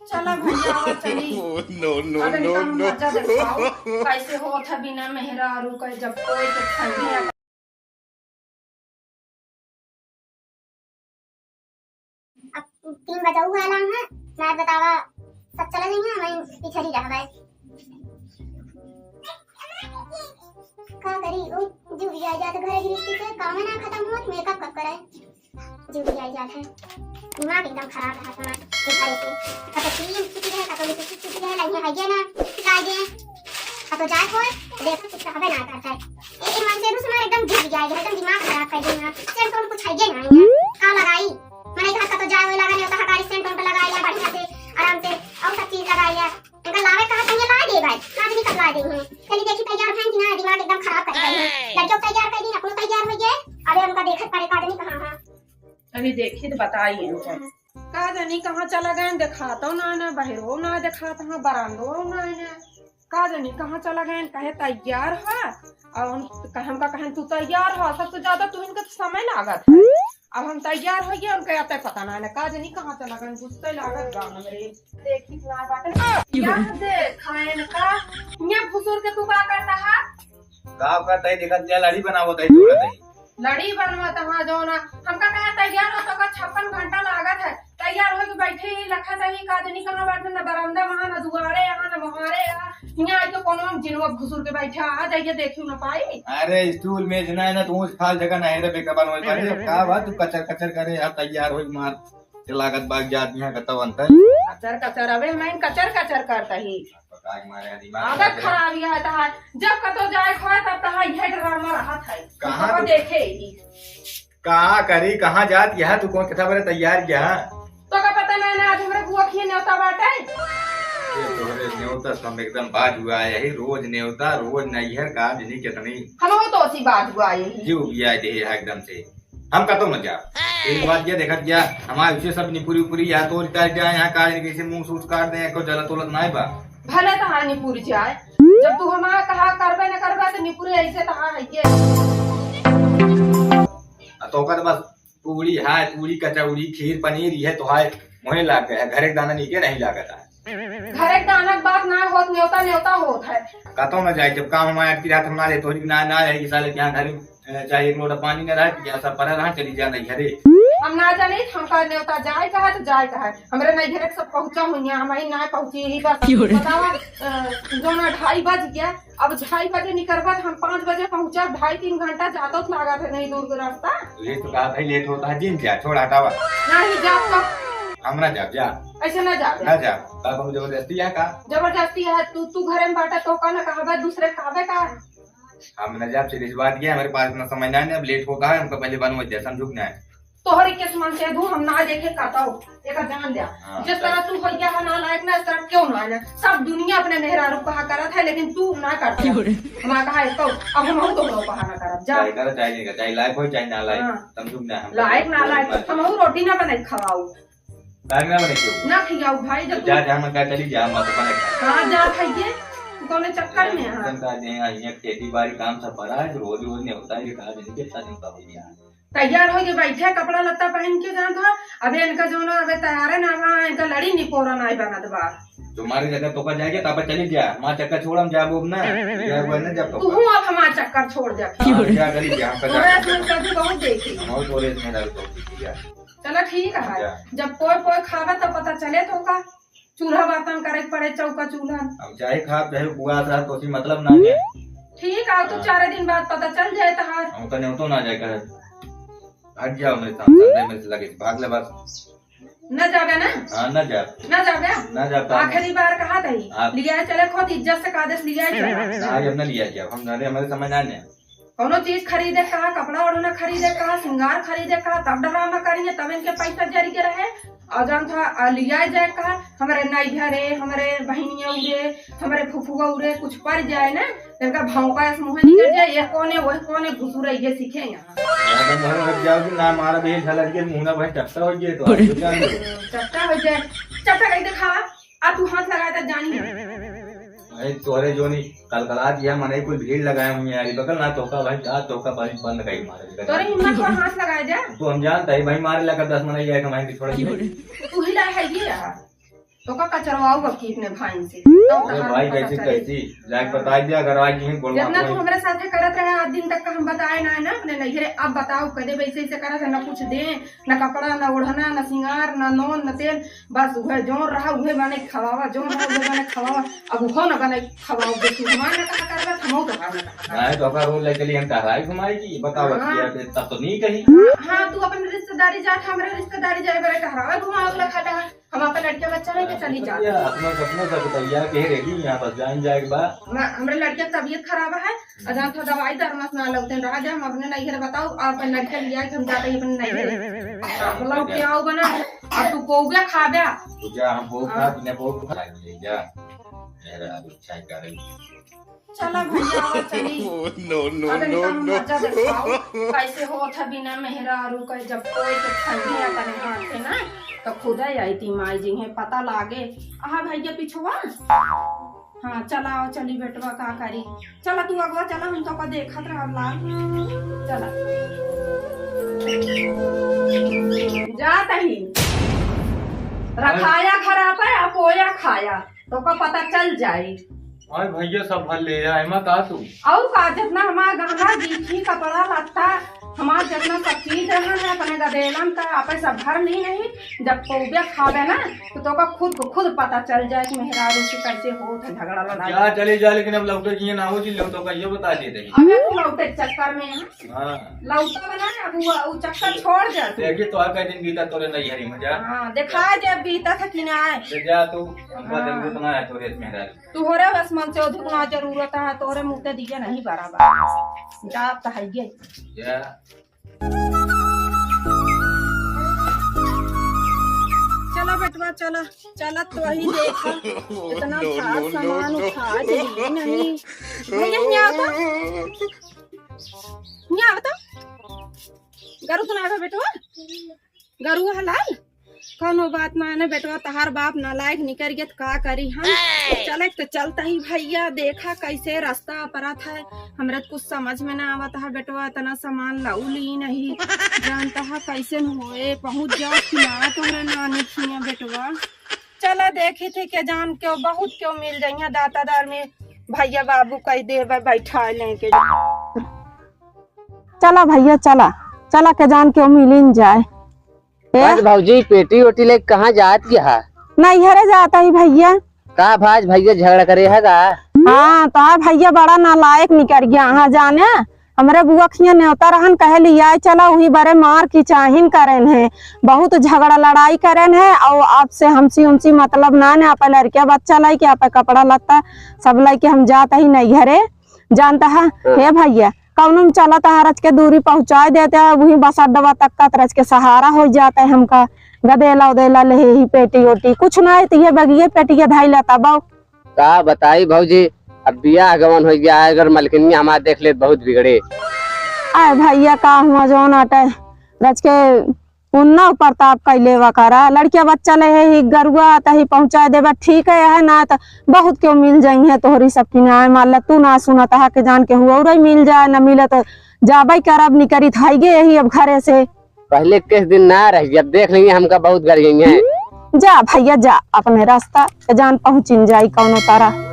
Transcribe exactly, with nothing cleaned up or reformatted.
चला भैया, आवा चली। No, no, अब इनका no, हम no। मजा देखाओ, कैसे होत है बिना मेहरारू के, जब कोई के संगे। अब तीन बजा हुआ है, मैं बतावा, सब चला जाइए, मैं पीछे ही रहबे। का करी, ओ जुगिया जात घर गृहस्थी से काम ना खत्म होत, मेकअप कब करे? जुगिया जात है, दिमाग एकदम खराब है हमार, बेचारे से। कतो क्रीम छुटी है, कतो लिपस्टिक छुटी है, लइहे है ये ना, लागे। कतो जाए कोई, देखो कुछ कहबे ना करता है। ए, ए, मन से रूस मार एकदम जुगिया है, एकदम दिमाग खराब कर दिया। सेंट उंट कुछ है ये ना है, का लगाई? मने कहा कतो जाए, वही लगा नहीं होता, हकारी सेंट उंट लगाई है बढ़िया से, आराम से, और सब चीज लगाई है। इनका लावे कहा कहिए ला दे भाई, ना भी कब ला दे हैं। चली देखी तैयार हैं कि ना, दिमाग एकदम खराब कर रही है। लड़कियों को तैयार कर दी, अपनो तैयार हो गए। अबे हमका देखत पड़े का आदमी कहाँ है। अभी देखी तो बताई इनको। का जानी कहाँ चला गए, देखातो ना, ना बहरो ना देखात है, बरामदो ना है। का जानी कहाँ चला गए, कहे तैयार है। और हम, हमका कहें तू तैयार है, सबसे ज्यादा तू इनका तो समय लागत है। अब हम तैयार हो गए, उनके आते पता ना है, का जानी कहाँ चला गए, गुस्से लागत बा हमरे। देखी ना बाटे। या देखाएन का, ये फुसुर के तू का करता है? का करता है, देखत जा, लड़ी बनावत है, जोड़त है। लड़ी बनवत है, जो ना, हमका कहा तैयार हो तो का छप्पन घंटा लागत है, तैयार हो के बैठे ही रखा चाहिए, का जानी कहाँ बैठे, ना बरामदा वहाँ, ना दुआरे यहाँ, ना मोहारे यहाँ, यहाँ आके कोनो हम जिनवा फुसुर के बैठा, आ जाइए, देखियो ना पाई। अरे, स्टूल मेज ना है ना, तू उस खाल जगह ना है रे, बेकबान वही बात है। का बात, तू कचर कचर करे, यार, तैयार हो मार। के लागत बाग जात यहाँ कतौ अंतर। कचर कचर, अबे मैं कचर कचर करता ही। पकाक मारे दिमाग आदत खराब है। खराब यह है तहार। जब कतो जाए खोए तब तहार यह ड्रामा रहत है। कहाँ तू तू देखे ही। कहाँ करी, कहाँ जात यह, तू कौन कथा बरे तैयार किया? तो का पता ना, ना आज हमरे बुआ की न्योता बाटे। ये तोहरे न्योता से हम एकदम बाज हुआ है, यही रोज न्योता, रोज नैहर का आज नहीं कितनी। हम वो तो उसी बाज हुआ है यही। जीव भी आए दे है एकदम से। हम कतौ न जा। एक बात ये देखत गया, हमारे उसे सब निपुरी उपुरी या तो रिटायर जाए, यहाँ काज नहीं, कैसे मुंह सूस काट दे, को जलत उलत नाय बा। भले तहार निपुरी जाए, जब तू हमारा कहा करबे न करबे तो निपुरी ऐसे तहार है ये। आ तो ओकर बस पूड़ी है, पूड़ी कचौड़ी, खीर पनीर, ये तो है, मोहे लाग गया, घरे के दाना नीके नहीं लागत है। घरे के दाना के बात ना होत, न्योता न्योता होत है। कतौ न जाए, जब काम हमारे अटकी रहत, हम ना जाए, तोहरी के ना, ना जाए, कि साले के यहाँ घरे, अ, चाहे एक लोटा पानी न रहे, कि सब पड़ा रहा, चली जा नहीं घरे। हम ना जानी, हमका न्योता जाए का है तो जाए का है। हमरे नहीं घरे सब पहुँचा हुई है, हम ही ना पहुँची, यही बस। क्यों रे? बतावा, अ, जो ना ढाई बज गया, अब ढाई बजे निकलबा तो हम पाँच बजे पहुँचब, ढाई तीन घंटा जातो तो लागत है नहीं दूर के रास्ता। ये तो कहा भाई लेट होता है, जिन जा, छोड़ हटावा। नहीं जाब तो। हम ना जाब, जा। ऐसे ना जाब। ना जाब, का कहूँ जबरदस्ती है का? जबरदस्ती है, तू, तू घरे में बाटा तो का ना कहबे, दूसरे कहबे का? हम ना जाब, सीधी सी बात ये है, हमारे पास इतना समय ना है, अब लेट होता है, हमको पहले बनवा दे, समझू कि नहीं? तोहरे किस्मत से दू हम ना देखे कतौ, एका जान लिया। हाँ, जिस तरह तू हो गया है नालायक ना, इस तरह क्यों ना है ना? सब दुनिया अपने मेहरारू कहा करत है, लेकिन तू ना करता। क्यों रे? हमारा कहा है तो, अब हम तो लोग कहा ना करब, जा। चाहे करो, चाहे नहीं करो, चाहे लायक हो, चाहे नालायक, हाँ। समझू ना, हम लायक तो नालायक, हम रोटी ना बनाई खवाऊ। लायक ना बने क्यों? ना खियाऊ भाई, जब जा, तू जा, हम क्या चली जा, हम आपको बने खा। कहाँ जा खाइए? तू कौन चक्कर में है? तन का दे, यहाँ खेती बाड़ी काम सब पड़ा है, रोज रोज नहीं होता है, ये कहा नहीं, कितना दिन का हो गया। तैयार होके बैठे, कपड़ा लत्ता पहन के जात ह। अबे इनका जो ना, अबे तैयार है ना, वहाँ इनका लड़ी निपोरा नाई बनत बा। तुम्हारी जगह तो का जाएगा, तब चली जा। माँ चक्कर छोड़, हम जाबो अब ना। या वो ना जब तू हूँ अब हमार चक्कर छोड़ दे। हाँ, जा चली जा, हम तो तोरे जा। ऐसे कभी बहुत देखी। हम और तोरे इसमें डाल दो, ठीक है। चलो ठीक है, जा। जब कोई कोई खावे तो पता चले तो का। चूल्हा बर्तन करे के पड़े, चौका चूल्हा। अब चाहे खाब, चाहे उपवास रहा, तो उसी मतलब ना है। ठीक है, तो हाँ। चार दिन बाद पता चल जाए तहार। हम तो न्योतो ना जाए करे। हट जाओ मेरे सामने, मेरे से लगे, भाग ले बस। न जाबे ना? हाँ, न जा। न जाबे? न जाता। आखिरी बार कहा तही। हाँ। लिया चले खुद इज्जत से कादेश लिया चले। ना, हम न लिया जाब। हम जाने, हमारे समझ ना आने। कौनो चीज खरीदे कहा, कपड़ा ओढ़ना खरीदे कहा, सिंगार खरीदे कहा, तब ड्रामा करिहे, तब इनके पैसा जरी के रहे। और जान था, आ, लिया जाए कहा, हमरे नैहरे, हमरे बहिनिया उरे, हमरे फुफुआ उरे, कुछ पड़ जाए ना, तो इनका भौंका ऐसे मुँह निकल जाए, ये कौन है, वही कौन है, घुसुरे ये सीखे यहाँ। ज्यादा मोहर लग जाओगी, ना मारा भी झलक के मुँह ना भाई चपटा हो गया तो आप जान लो। चपटा हो जाए, चपटा कहीं दिखा। आ तू हाथ लगाए त जानी। अरे तोहरे जोनी कलकला दिया, मने कुल भीड़ लगाए हुए यारी बगल ना, तोका भाई जा, तोका भाई बंद कहीं मारे। तोरे हिम्मत पर हाथ लगाए दे। तू हम जानता है भाई, मारे लगा दस मने ये कमाई के छोड़ दे। तू ही ला है ये यार। तो का कचरवाऊ अब की अपने भाई से? तब अरे तहार भाई, पता कैसे चले। कैसी? जाके बताई दिया, अगर आज नहीं बोलना जितना तू कोई। हमरे साथे करत रहे आज दिन तक का हम बताए ना है ना अपने नैहरे, अब बताओ कदे वैसे ऐसे करत है, ना कुछ दे, ना कपड़ा, ना ओढ़ना, ना सिंगार, ना नोन, ना तेल, बस उहे जोन रहा उहे बने खवावा, जोन रहा उहे बने खवावा। अब उहो ना बने खवाओ, जो तू हमार ना कहा करबा, हमहू तोहार ना कहा करबा। नहीं तो ओकर रोज ले चली हम टहराई घुमाई की, बताओ हाँ। बतिया के, तब तो नहीं कही। हाँ, तू अपन रिश्तेदारी जात, हमरे रिश्तेदारी जाए बरे टहरावे घुमावे ला खाता है। हम अपन लड़के बच्चा लेके चली जात। भैया, अपना सपना सब तैयार के रेडी यहाँ बस जान जाए के बा। हम-, हमरे लड़के के तबीयत खराब है, अजान तो दवाई दरमस ना लगते रहा जा, हम अपने नैहर बताओ, आप लड़के लिया के हम जाते ही अपने नैहर। हाँ, लौट के आओ बना, अब तू पोगा खाबे। तो जा, हम पोग खा, हाँ। बिना पोग खा ले जा। मेरा अब चाय का रही। चला भैया, आवा चली। No, no, अब इनका no, हम no। मजा देखाओ, कैसे होत है बिना मेहरारू का, जब कोई के खैनी अपने हाथ से ना, तो खुदे आई थी माई जी, इन्हें पता लागे। आहा भैया पिछुआ। हाँ, चला आओ, चली बेटवा, का करी। चला तू अगवा चला, हम तो का देखत रहब लाल। चला। जात ही। रखाया घर आपे, आ पोया खाया, तो का पता चल जाई। अरे भैया, सब भर ले आए, एमा का तू? और का, जितना हमार गहना, गीठी, कपड़ा, लत्ता, हमार जितना सब चीज रहन है, अपने गदेलन का, आपे सब भर ली नहीं। जब पौबे खावे ना, तो तोका खुद को खुद पता चल जाए कि मेहरारू से कैसे होत है झगड़ा लड़ाई। जा, चले जा, लेकिन अब लौटे किए ना हो जी, लौटो का ये बता दे दे। अबे तू लौटे चक्कर में है। हाँ। लौटा बना, अब वो, वो चक्कर छोड़ दे तू। देखिए, तो आ कई दिन बीता तोरे नैहरी में, जा। हाँ, देखा जब बीता था कि ना आए। ले जा तू, हमका हाँ। जरूरत ना है तोरे मेहरारू। तोहरे बस मन से ओधुक ना जरूरत है, तोहरे मुँह के दिए नहीं बराबर। जात तो है ये। या। चला बेटवा, चला, चला तो वही देखा, इतना भार सामान उठा के लिए नहीं। भैया, यहाँ आओ तो। यहाँ आओ तो। गरु तो ना बेटवा। गरुआ हलाल? कौनो बात ना है ना बेटवा, तहार बाप नालायक निकर गया त का करी हम? चले त चलता ही भैया, देखा कैसे रास्ता अपरत है। हमरे त कुछ समझ में ना आवत है बेटवा, इतना सामान लाऊ ली नहीं। जानता है कैसे न होए, पहुँच जाओ कि ना तोहरे नानी खिया बेटवा। चला देखी थी के जान क्यों बहुत क्यों मिल जाइया दातादार में भैया बाबू कह दे बैठा लेके। चला भैया चला, चला के जान क्यों मिलिन जाए। ए? आज भौजी पेटी ओटी लेके कहाँ जात की हा? नैहरे जाता ही भैया। का भाज भैया झगड़ा करे है का? हाँ, तोहार भैया बड़ा नालायक निकर गया। हाँ जाने, हमरे बुआ खिया नेवता रहन कहे लिया चला, वही बरे मार की चाहिन करेन है, बहुत झगड़ा लड़ाई करेन है। और आपसे हमसी उमसी मतलब ना ने, आपे लड़किया बच्चा लाई के आपे कपड़ा लत्ता सब लाई के हम जात ही नैहरे। जानता है, हाँ। हे भैया, कौनो में चलत है, रच के दूरी पहुँचाए देते हैं, वहीं बस अड्डवा तक का रच के सहारा हो जाता है हमका। गदेला उदेला ले ही पेटी ओटी, कुछ ना है तो ये बगिए पेटिया धाई लेता बाऊ। का बताई भौजी, अब बियाह गवन हो गया है, अगर मलकिनिया हमार देख ले बहुत बिगड़े। आए भैया, का हुआ जौन आटे रच के उन्ना प्रताप कैले वा करा, लड़किया बच्चा ले है ही गरुआ तही पहुँचाए देबा, ठीक है, है ना तो बहुत क्यों मिल जाई है तोहरी सब की ना, मान ला तू ना सुनत है के जान के हुआ उरई मिल जाए, ना मिले तो जाबे करब, निकरी थाई गे यही अब घरे से। पहले किस दिन ना रही, अब देख लेंगे हमका बहुत गड़ गई है। जा भैया जा अपने रास्ता के जान पहुँचिन जाई कौनो तरह।